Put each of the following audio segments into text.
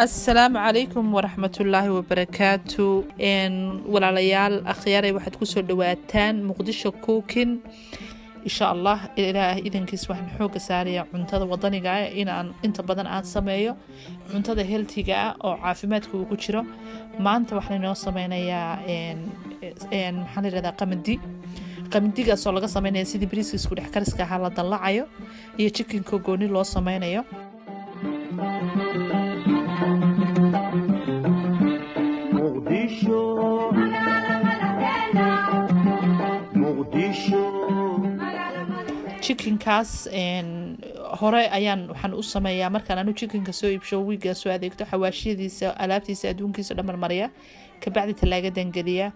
Asalaamu calaykum waraxmatullaahi wabarakaatu. Walaalayaal, akhyaaray, waxaad kusoo dhawaataan Muqdisho Cooking. Insha Allah, Ilaah idankiis, waxaan xooga saaraya cuntada wadaniga ah, inaan inta badan aan sameeyo cuntada healthyga ah oo caafimaadka uu ku jiro. Maanta waxaan inoo sameynayaa, maxaa la yirahdaa, qamadi. Qamadigaasoo laga sameynaya sidii bariiska isku dhex kariska ahaa la dallacayo iyo chickenka gooni loo sameynayo. Muqdisho, Muqdisho. Chickenkaas hore ayaan waxaan u sameeyaa markaan anu chickenka soo iibsho, wiigaa soo adeegto, xawaashiyadiisa, alaabtiisa, adduunkiisa dhan marmariya, kabacdi talaagadan geliya.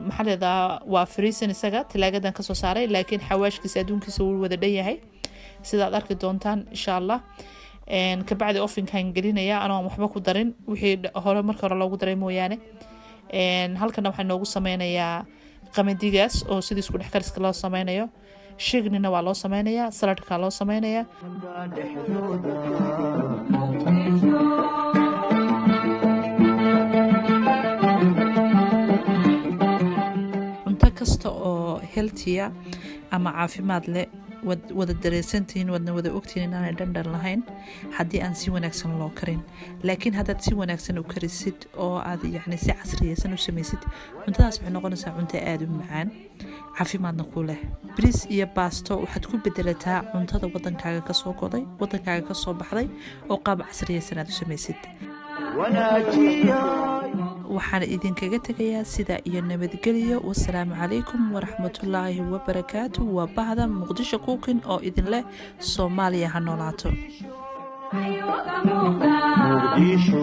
Maxaa leedaa, waa freezing isaga, talaagadan kasoo saaray, laakiin xawaashkiisa, adduunkiisa wuu wada dhan yahay, sidaad arki doontaan insha Allah. Kabacdi ovenkan gelinaya anoon waxba ku darin wixii hore marka hore loogu daray mooyaane. Halkana waxaa noogu sameynayaa qamadigaas oo sidii isku dhex kariska loo sameynayo. Shignina waa loo sameynayaa, saladka loo sameynayaa. Dhexdooda. Cunto kasta oo healthy ah ama caafimaad leh, waad wada dareysantihiin, waadna wada ogtihiin inaanay dhandhan lahayn haddii aan si wanaagsan loo karin. Laakiin haddaad si wanaagsan u karisid oo aad yacni si casriyeysan u samaysid, cuntadaas waxay noqonaysaa cunto aada u macaan, caafimaadna ku leh. Bariis iyo baasto waxaad ku bedelataa cuntada wadankaaga kasoo goday, wadankaaga kasoo baxday, oo qaab casriyeysan aad u samaysid. Wanaajiya. Waxaan idinkaga tegayaa sidaa iyo nabadgelyo. Wasalaamu calaykum waraxmatullaahi wabarakaatu. Waa bahda Muqdisho Cooking oo idin leh Soomaaliya ha noolaato. Muqdisho.